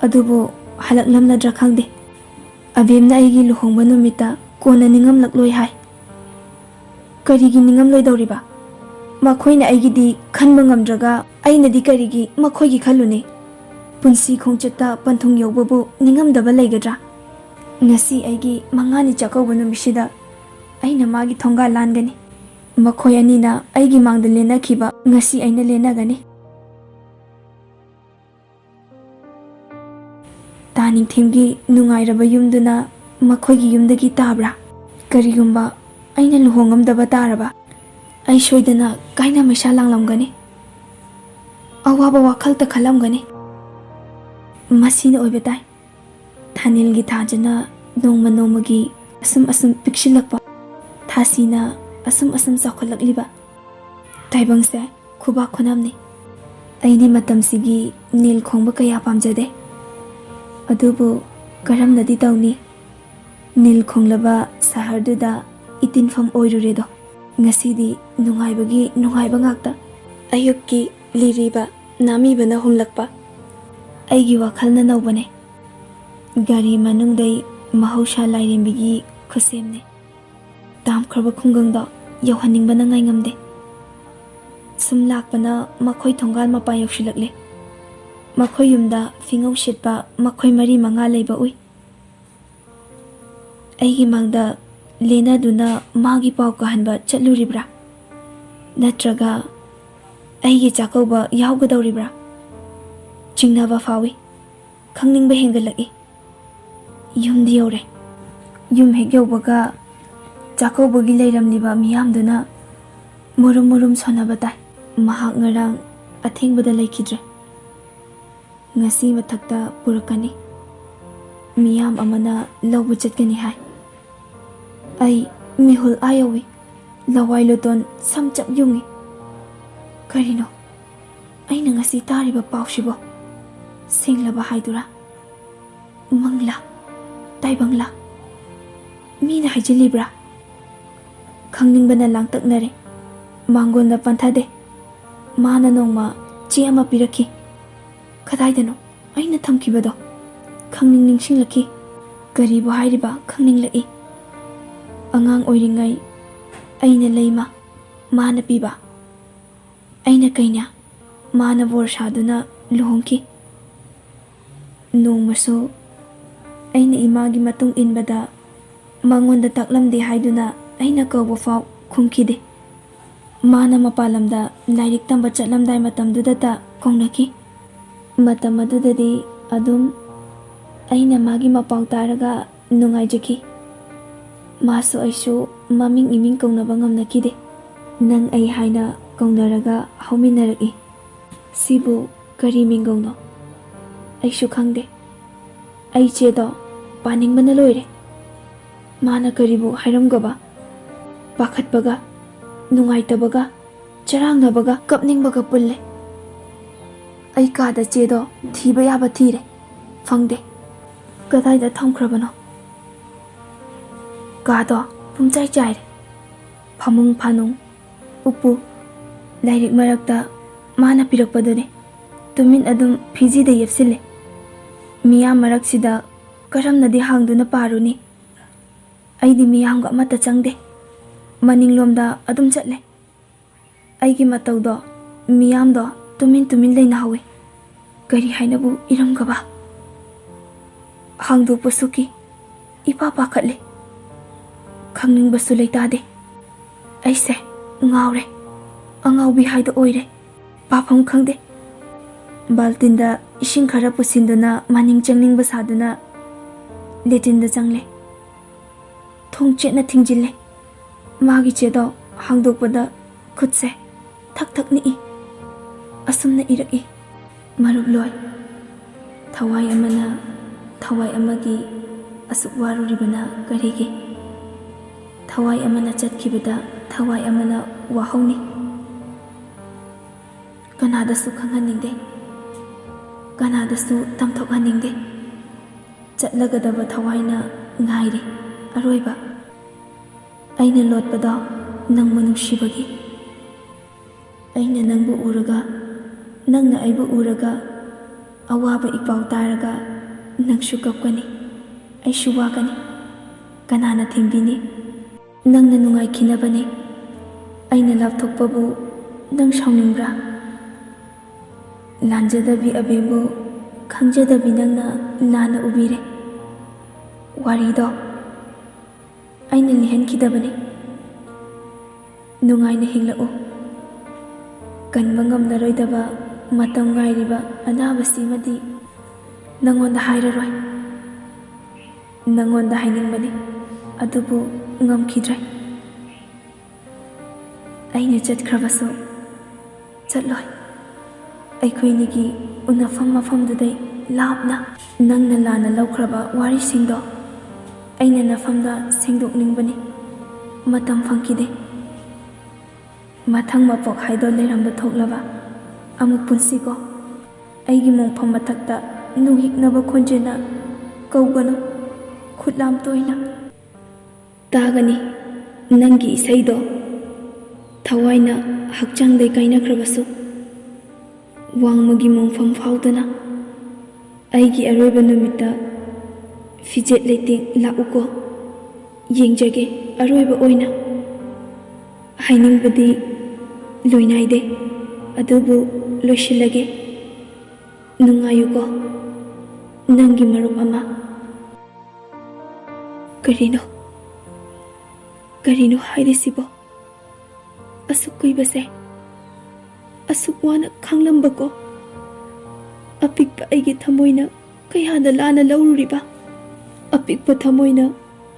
ꯑꯗꯨꯕꯨ ꯍꯜꯂꯛꯂꯝꯂꯗ꯭ꯔꯥ ꯈꯪꯗꯦ꯫ ꯑꯕꯦꯝꯅ ꯑꯩꯒꯤ ꯂꯨꯍꯣꯡꯕ ꯅꯨꯃꯤꯠꯇ ꯀꯣꯟꯅ ꯅꯤꯡꯉꯝꯂꯛꯂꯣꯏ ꯍꯥꯏ꯫ ꯀꯔꯤꯒꯤ ꯅꯤꯡꯉꯝꯂꯣꯏꯗꯧꯔꯤꯕ? ꯃꯈꯣꯏꯅ ꯑꯩꯒꯤꯗꯤ ꯈꯟꯕ ꯉꯝꯗ꯭ꯔꯒ ꯑꯩꯅꯗꯤ ꯀꯔꯤꯒꯤ ꯃꯈꯣꯏꯒꯤ ꯈꯜꯂꯨꯅꯤ? ꯄꯨꯟꯁꯤ ꯈꯣꯡꯆꯠꯇ ꯄꯟꯊꯨꯡ ꯌꯧꯕꯕꯨ ꯅꯤꯡꯉꯝꯗꯕ ꯂꯩꯒꯗ꯭ꯔꯥ? ꯉꯁꯤ ꯑꯩꯒꯤ ꯃꯉꯥꯅꯤ ꯆꯥꯛꯀꯧꯕ ꯅꯨꯃꯤꯠꯁꯤꯗ ꯑꯩꯅ ꯃꯥꯒꯤ ꯊꯣꯡꯒꯥꯜ ꯂꯥꯟꯒꯅꯤ꯫ ꯃꯈꯣꯏ ꯑꯅꯤꯅ ꯑꯩꯒꯤ ꯃꯥꯡꯗ ꯂꯦꯟꯅꯈꯤꯕ ꯉꯁꯤ ꯑꯩꯅ ꯂꯦꯟꯅꯒꯅꯤ꯫ ꯇꯥ ꯅꯤꯡꯊꯦꯝꯒꯤ ꯅꯨꯡꯉꯥꯏꯔꯕ ꯌꯨꯝꯗꯨꯅ ꯃꯈꯣꯏꯒꯤ ꯌꯨꯝꯗꯒꯤ ꯇꯥꯕ꯭ꯔꯥ? ꯀꯔꯤꯒꯨꯝꯕ ꯑꯩꯅ ꯂꯨꯍꯣꯡꯉꯝꯗꯕ ꯇꯥꯔꯕ, ꯑꯩ ꯁꯣꯏꯗꯅ ꯀꯥꯏꯅ ꯃꯩꯁꯥ ꯂꯥꯡꯂꯝꯒꯅꯤ꯫ ꯑꯋꯥꯕ ꯋꯥꯈꯜꯇ ꯈꯜꯂꯝꯒꯅꯤ꯫ ꯃꯁꯤꯅ ꯑꯣꯏꯕ ꯇꯥꯏ꯫ ꯊꯥꯅꯤꯜꯒꯤ ꯊꯥꯖꯅ ꯅꯣꯡꯃ ꯅꯣꯡꯃꯒꯤ ꯑꯁꯨꯝ ꯑꯁꯨꯝ ꯄꯤꯛꯁꯤꯜꯂꯛꯄ, ꯊꯥꯁꯤꯅ ꯑꯁꯨꯝ ꯑꯁꯨꯝ ꯆꯥꯎꯈꯠꯂꯛꯂꯤꯕ꯫ ꯇꯥꯏꯕꯪꯁꯦ ꯈꯨꯕꯥꯛ ꯈꯨꯅꯝꯅꯤ꯫ ꯑꯩꯗꯤ ꯃꯇꯝꯁꯤꯒꯤ ꯅꯤꯜ ꯈꯣꯡꯕ ꯀꯌꯥ ꯄꯥꯝꯖꯗꯦ꯫ ꯑꯗꯨꯕꯨ ꯀꯔꯝꯅꯗꯤ ꯇꯧꯅꯤ? ꯅꯤꯜ ꯈꯣꯡꯂꯕ ꯁꯍꯔꯗꯨꯗ ꯏꯇꯤꯟꯐꯝ ꯑꯣꯏꯔꯨꯔꯦꯗꯣ꯫ ꯉꯁꯤꯗꯤ ꯅꯨꯡꯉꯥꯏꯕꯒꯤ ꯅꯨꯡꯉꯥꯏꯕ ꯉꯥꯛꯇ꯫ ꯑꯌꯨꯛꯀꯤ ꯂꯤꯔꯤꯕ ꯅꯥꯃꯤꯕꯅ ꯍꯨꯝꯂꯛꯄ꯫ ꯑꯩꯒꯤ ꯋꯥꯈꯜꯅ ꯅꯧꯕꯅꯦ꯫ ꯒꯥꯔꯤ ꯃꯅꯨꯡꯗꯩ ꯃꯍꯧꯁꯥ ꯂꯥꯏꯔꯦꯝꯕꯤꯒꯤ ꯈꯨꯠꯁꯦꯝꯅꯦ꯫ ꯇꯥꯝꯈ꯭ꯔꯕ ꯈꯨꯡꯒꯪꯗꯣ ꯌꯧꯍꯟꯅꯤꯡꯕꯅ ꯉꯥꯏꯉꯝꯗꯦ꯫ ꯁꯨꯝ ꯂꯥꯛꯄꯅ ꯃꯈꯣꯏ ꯊꯣꯡꯒꯥꯜ ꯃꯄꯥ ꯌꯧꯁꯤꯜꯂꯛꯂꯦ꯫ ꯃꯈꯣꯏ ꯌꯨꯝꯗ ꯐꯤꯉꯧ ꯁꯤꯠꯄ ꯃꯈꯣꯏ ꯃꯔꯤ ꯃꯉꯥ ꯂꯩꯕ ꯎꯏ꯫ ꯑꯩꯒꯤ ꯃꯥꯡꯗ ꯂꯦꯟꯅꯗꯨꯅ ꯃꯥꯒꯤ ꯄꯥꯎ ꯀꯥꯍꯟꯕ ꯆꯠꯂꯨꯔꯤꯕ꯭ꯔꯥ? ꯅꯠꯇ꯭ꯔꯒ ꯑꯩꯒꯤ ꯆꯥꯛꯀꯧꯕ ꯌꯥꯎꯒꯗꯧꯔꯤꯕ꯭ꯔꯥ? ꯆꯤꯡꯅꯕ ꯐꯥꯎꯏ꯫ ꯈꯪꯅꯤꯡꯕ ꯍꯦꯟꯒꯠꯂꯛꯏ꯫ ꯌꯨꯝꯗꯤ ꯌꯧꯔꯦ꯫ ꯌꯨꯝ ꯍꯦꯛ ꯌꯧꯕꯒ ꯆꯥꯛꯀꯧꯕꯒꯤ ꯂꯩꯔꯝꯂꯤꯕ ꯃꯤꯌꯥꯝꯗꯨꯅ ꯃꯨꯔꯨꯝ ꯃꯨꯔꯨꯝ ꯁꯣꯟꯅꯕ ꯇꯥꯏ꯫ ꯃꯍꯥꯛ ꯉꯔꯥꯡ ꯑꯊꯦꯡꯕꯗ ꯂꯩꯈꯤꯗ꯭ꯔꯦ꯫ ꯉꯁꯤ ꯃꯊꯛꯇ ꯄꯨꯔꯛꯀꯅꯤ꯫ ꯃꯤꯌꯥꯝ ꯑꯃꯅ ꯂꯧꯕ ꯆꯠꯀꯅꯤ ꯍꯥꯏ꯫ ꯑꯩ ꯃꯤꯍꯨꯜ ꯑꯥ ꯌꯧꯏ꯫ ꯂꯋꯥꯏ ꯂꯨꯇꯣꯟ ꯁꯝ ꯆꯞ ꯌꯨꯡꯏ꯫ ꯀꯔꯤꯅꯣ ꯑꯩꯅ ꯉꯁꯤ ꯇꯥꯔꯤꯕ ꯄꯥꯎꯁꯤꯕꯣ? ꯁꯦꯡꯂꯕ ꯍꯥꯏꯗꯨꯔꯥ? ꯃꯪꯂꯥ? ꯇꯥꯏꯕꯪꯂꯥ? ꯃꯤꯅ ꯍꯥꯏꯖꯤꯜꯂꯤꯕ꯭ꯔꯥ? ꯈꯪꯅꯤꯡꯕꯅ ꯂꯥꯡꯇꯛꯅꯔꯦ꯫ ꯃꯥꯡꯒꯣꯟꯗ ꯄꯟꯊꯗꯦ꯫ ꯃꯥꯅ ꯅꯣꯡꯃ ꯆꯦ ꯑꯃ ꯄꯤꯔꯛꯈꯤ꯫ ꯀꯗꯥꯏꯗꯅꯣ ꯑꯩꯅ ꯊꯝꯈꯤꯕꯗꯣ? ꯈꯪꯅꯤꯡ ꯅꯤꯡꯁꯤꯡꯂꯛꯈꯤ꯫ ꯀꯔꯤꯕꯨ ꯍꯥꯏꯔꯤꯕ ꯈꯪꯅꯤꯡꯂꯛꯏ꯫ ꯑꯉꯥꯡ ꯑꯣꯏꯔꯤꯉꯩ ꯑꯩꯅ ꯂꯩꯃ ꯃꯥꯅ ꯄꯤꯕ꯫ ꯑꯩꯅ ꯀꯩꯅ ꯃꯥꯅ ꯕꯣꯔ ꯁꯥꯗꯨꯅ ꯂꯨꯍꯣꯡꯈꯤ꯫ ꯅꯣꯡꯃꯁꯨ ꯑꯩꯅ ꯏꯃꯥꯒꯤ ꯃꯇꯨꯡ ꯏꯟꯕꯗ ꯃꯉꯣꯟꯗ ꯇꯥꯛꯂꯝꯗꯦ ꯍꯥꯏꯗꯨꯅ ꯑꯩꯅ ꯀꯧꯕ ꯐꯥꯎ ꯈꯨꯝꯈꯤꯗꯦ꯫ ꯃꯥꯅ ꯃꯄꯥꯟ ꯂꯝꯗ ꯂꯥꯏꯔꯤꯛ ꯇꯝꯕ ꯆꯠꯂꯝꯗꯥꯏ ꯃꯇꯝꯗꯨꯗꯇ ꯀꯧꯅꯈꯤ꯫ ꯃꯇꯝ ꯑꯗꯨꯗꯗꯤ ꯑꯗꯨꯝ ꯑꯩꯅ ꯃꯥꯒꯤ ꯃꯄꯥꯎ ꯇꯥꯔꯒ ꯅꯨꯡꯉꯥꯏꯖꯈꯤ꯫ ꯃꯥꯁꯨ ꯑꯩꯁꯨ ꯃꯃꯤꯡ ꯏꯃꯤꯡ ꯀꯧꯅꯕ ꯉꯝꯅꯈꯤꯗꯦ꯫ ꯅꯪ ꯑꯩ ꯍꯥꯏꯅ ꯀꯧꯅꯔꯒ ꯍꯧꯃꯤꯟꯅꯔꯛꯏ꯫ ꯁꯤꯕꯨ ꯀꯔꯤ ꯃꯤꯡꯒꯧꯅꯣ? ꯑꯩꯁꯨ ꯈꯪꯗꯦ꯫ ꯑꯩ ꯆꯦꯗꯣ ꯄꯥꯅꯤꯡꯕꯅ ꯂꯣꯏꯔꯦ꯫ ꯃꯥꯅ ꯀꯔꯤꯕꯨ ꯍꯥꯏꯔꯝꯒꯕ? ꯄꯥꯈꯠꯄꯒ, ꯅꯨꯡꯉꯥꯏꯇꯕꯒ, ꯆꯔꯥꯡꯅꯕꯒ, ꯀꯞꯅꯤꯡꯕꯒ ꯄꯨꯜꯂꯦ꯫ ꯑꯩ ꯀꯥꯗ ꯆꯦꯗꯣ ꯊꯤꯕ ꯌꯥꯕ ꯊꯤꯔꯦ, ꯐꯪꯗꯦ꯫ ꯀꯗꯥꯏꯗ ꯊꯝꯈ꯭ꯔꯕꯅꯣ? ꯀꯥꯗꯣ ꯄꯨꯝꯆꯥꯏ ꯆꯥꯏꯔꯦ꯫ ꯐꯃꯨꯡ ꯐꯥꯅꯨꯡ, ꯎꯄꯨ, ꯂꯥꯏꯔꯤꯛ ꯃꯔꯛꯇ ꯃꯥꯅ ꯄꯤꯔꯛꯄꯗꯨꯅꯤ꯫ ꯇꯨꯃꯤꯟ ꯑꯗꯨꯝ ꯐꯤꯖꯤꯗ ꯌꯦꯞꯁꯤꯜꯂꯦ꯫ ꯃꯤꯌꯥꯝ ꯃꯔꯛꯁꯤꯗ ꯀꯔꯝꯅꯗꯤ ꯍꯥꯡꯗꯨꯅ ꯄꯥꯔꯨꯅꯤ? ꯑꯩꯗꯤ ꯃꯤꯌꯥꯝꯒ ꯑꯃꯠꯇ ꯆꯪꯗꯦ꯫ ꯃꯅꯤꯡꯂꯣꯝꯗ ꯑꯗꯨꯝ ꯆꯠꯂꯦ꯫ ꯑꯩꯒꯤ ꯃꯇꯧꯗꯣ ꯃꯤꯌꯥꯝꯗꯣ ꯇꯨꯃꯤꯟ ꯇꯨꯃꯤꯟ ꯂꯩꯅꯍꯧꯋꯤ꯫ ꯀꯔꯤ ꯍꯥꯏꯅꯕꯨ ꯏꯔꯝꯒꯕ? ꯍꯥꯡꯗꯣꯛꯄꯁꯨ ꯀꯤ, ꯏꯄꯥ ꯄꯥꯈꯠꯂꯤ꯫ ꯈꯪꯅꯤꯡꯕꯁꯨ ꯂꯩꯇꯥꯗꯦ꯫ ꯑꯩꯁꯦ ꯉꯥꯎꯔꯦ, ꯑꯉꯥꯎꯕꯤ ꯍꯥꯏꯗꯣ ꯑꯣꯏꯔꯦ꯫ ꯄꯥꯐꯝ ꯈꯪꯗꯦ꯫ ꯕꯥꯜꯇꯤꯟꯗ ꯏꯁꯤꯡ ꯈꯔ ꯄꯨꯁꯤꯟꯗꯨꯅ ꯃꯅꯤꯡ ꯆꯪꯅꯤꯡꯕ ꯁꯥꯗꯨꯅ ꯂꯦꯇꯤꯟꯗ ꯆꯪꯂꯦ꯫ ꯊꯣꯡ ꯆꯦꯠꯅ ꯊꯤꯡꯖꯤꯜꯂꯦ꯫ ꯃꯥꯒꯤ ꯆꯦꯗꯣ ꯍꯥꯡꯗꯣꯛꯄꯗ ꯈꯨꯠꯁꯦ ꯊꯛ ꯊꯛ ꯅꯤꯛꯏ꯫ ꯑꯁꯨꯝꯅ ꯏꯔꯛꯏ꯫ ꯃꯔꯨꯞꯂꯣꯏ, ꯊꯋꯥꯏ ꯑꯃꯅ ꯊꯋꯥꯏ ꯑꯃꯒꯤ ꯑꯁꯨꯛ ꯋꯥꯔꯨꯔꯤꯕꯅ ꯀꯔꯤꯒꯤ? ꯊꯋꯥꯏ ꯑꯃꯅ ꯆꯠꯈꯤꯕꯗ ꯊꯋꯥꯏ ꯑꯃꯅ ꯋꯥꯍꯧꯅꯤ꯫ ꯀꯅꯥꯗꯁꯨ ꯈꯪꯍꯟꯅꯤꯡꯗꯦ, ꯀꯅꯥꯗꯁꯨ ꯇꯝꯊꯣꯛꯍꯟꯅꯤꯡꯗꯦ꯫ ꯆꯠꯂꯒꯗꯕ ꯊꯋꯥꯏꯅ ꯉꯥꯏꯔꯤ ꯑꯔꯣꯏꯕ꯫ ꯑꯩꯅ ꯂꯣꯠꯄꯗꯣ ꯅꯪꯕꯨ ꯅꯨꯡꯁꯤꯕꯒꯤ꯫ ꯑꯩꯅ ꯅꯪꯕꯨ ꯎꯔꯒ, ꯅꯪꯅ ꯑꯩꯕꯨ ꯎꯔꯒ, ꯑꯋꯥꯕ ꯏꯄꯥꯎ ꯇꯥꯔꯒ ꯅꯪꯁꯨ ꯀꯞꯀꯅꯤ, ꯑꯩꯁꯨ ꯋꯥꯒꯅꯤ꯫ ꯀꯅꯥꯅ ꯊꯤꯡꯕꯤꯅꯤ? ꯅꯪꯅ ꯅꯨꯡꯉꯥꯏꯈꯤꯅꯕꯅꯤ꯫ ꯑꯩꯅ ꯂꯥꯞꯊꯣꯛꯄꯕꯨ ꯅꯪ ꯁꯥꯎꯅꯤꯡꯕ꯭ꯔꯥ? ꯂꯥꯟꯖꯗꯕꯤ ꯑꯕꯦꯕꯨ ꯈꯪꯖꯗꯕꯤ ꯅꯪꯅ ꯂꯥꯟꯅ ꯎꯕꯤꯔꯦ꯫ ꯋꯥꯔꯤꯗꯣ ꯑꯩꯅ ꯂꯤꯍꯟꯈꯤꯗꯕꯅꯤ꯫ ꯅꯨꯡꯉꯥꯏꯅ ꯍꯤꯡꯂꯛꯎ꯫ ꯀꯟꯕ ꯉꯝꯂꯔꯣꯏꯗꯕ ꯃꯇꯝ ꯉꯥꯏꯔꯤꯕ ꯑꯅꯥꯕꯁꯤꯃꯗꯤ ꯅꯪꯉꯣꯟꯗ ꯍꯥꯏꯔꯔꯣꯏ꯫ ꯅꯪꯉꯣꯟꯗ ꯍꯥꯏꯅꯤꯡꯕꯅꯤ, ꯑꯗꯨꯕꯨ ꯉꯝꯈꯤꯗ꯭ꯔꯦ꯫ ꯑꯩꯅ ꯆꯠꯈ꯭ꯔꯕꯁꯨ ꯆꯠꯂꯣꯏ꯫ ꯑꯩꯈꯣꯏꯅꯤꯒꯤ ꯎꯅꯐꯝ ꯃꯐꯝꯗꯨꯗꯩ ꯂꯥꯞꯅ꯫ ꯅꯪꯅ ꯂꯥꯟꯅ ꯂꯧꯈ꯭ꯔꯕ ꯋꯥꯔꯤꯁꯤꯡꯗꯣ ꯑꯩꯅ ꯅꯐꯝꯗ ꯁꯦꯡꯗꯣꯛꯅꯤꯡꯕꯅꯤ꯫ ꯃꯇꯝ ꯐꯪꯈꯤꯗꯦ꯫ ꯃꯊꯪ ꯃꯄꯣꯛ ꯍꯥꯏꯗꯣ ꯂꯩꯔꯝꯕ ꯊꯣꯛꯂꯕ ꯑꯃꯨꯛ ꯄꯨꯟꯁꯤꯀꯣ꯫ ꯑꯩꯒꯤ ꯃꯣꯡꯐꯝ ꯃꯊꯛꯇ ꯅꯨꯡꯍꯤꯛꯅꯕ ꯈꯣꯟꯖꯦꯜꯅ ꯀꯧꯒꯅꯨ꯫ ꯈꯨꯠꯂꯥꯝ ꯇꯣꯏꯅ ꯇꯥꯒꯅꯤ ꯅꯪꯒꯤ ꯏꯁꯩꯗꯣ꯫ ꯊꯋꯥꯏꯅ ꯍꯛꯆꯥꯡꯗꯩ ꯀꯥꯏꯅꯈ꯭ꯔꯕꯁꯨ, ꯋꯥꯡꯃꯒꯤ ꯃꯣꯡꯐꯝ ꯐꯥꯎꯗꯨꯅ ꯑꯩꯒꯤ ꯑꯔꯣꯏꯕ ꯅꯨꯃꯤꯠꯇ ꯐꯤꯖꯦꯠ ꯂꯩꯇꯦꯡ ꯂꯥꯛꯎꯀꯣ꯫ ꯌꯦꯡꯖꯒꯦ ꯑꯔꯣꯏꯕ ꯑꯣꯏꯅ꯫ ꯍꯥꯏꯅꯤꯡꯕꯗꯤ ꯂꯣꯏꯅꯥꯏꯗꯦ, ꯑꯗꯨꯕꯨ ꯂꯣꯏꯁꯤꯜꯂꯒꯦ꯫ ꯅꯨꯡꯉꯥꯏꯌꯨꯀꯣ, ꯅꯪꯒꯤ ꯃꯔꯨꯞ ꯑꯃ꯫ ꯀꯔꯤꯅꯣ? ꯀꯔꯤꯅꯣ ꯍꯥꯏꯔꯤꯁꯤꯕꯣ? ꯑꯁꯨꯛ ꯀꯨꯏꯕꯁꯦ ꯑꯁꯨꯛ ꯋꯥꯅ ꯈꯥꯡꯂꯝꯕꯀꯣ? ꯑꯄꯤꯛꯄ ꯑꯩꯒꯤ ꯊꯃꯣꯏꯅ ꯀꯌꯥꯗ ꯂꯥꯟꯅ ꯂꯧꯔꯨꯔꯤꯕ? ꯑꯄꯤꯛꯄ ꯊꯃꯣꯏꯅ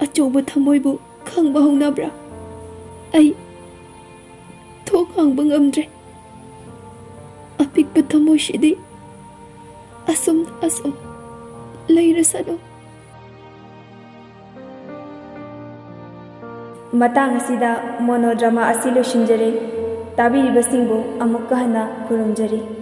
ꯑꯆꯧꯕ ꯊꯃꯣꯏꯕꯨ ꯈꯪꯕ ꯍꯧꯅꯕ꯭ꯔꯥ? ꯑꯩ ꯊꯣꯡ ꯍꯥꯡꯕ ꯉꯝꯗ꯭ꯔꯦ꯫ ꯑꯄꯤꯛꯄ ꯊꯃꯣꯏꯁꯤꯗꯤ ꯑꯁꯨꯝ ꯑꯁꯨꯝ ꯂꯩꯔꯁꯅꯨ꯫ ꯃꯇꯥꯡ ꯑꯁꯤꯗ ꯃꯣꯅꯣꯗ꯭ꯔꯃꯥ ꯑꯁꯤ ꯂꯣꯏꯁꯤꯟꯖꯔꯦ꯫ ꯇꯥꯕꯤꯔꯤꯕꯁꯤꯡꯕꯨ ꯑꯃꯨꯛꯀ ꯍꯟꯅ ꯈꯨꯔꯨꯝꯖꯔꯤ꯫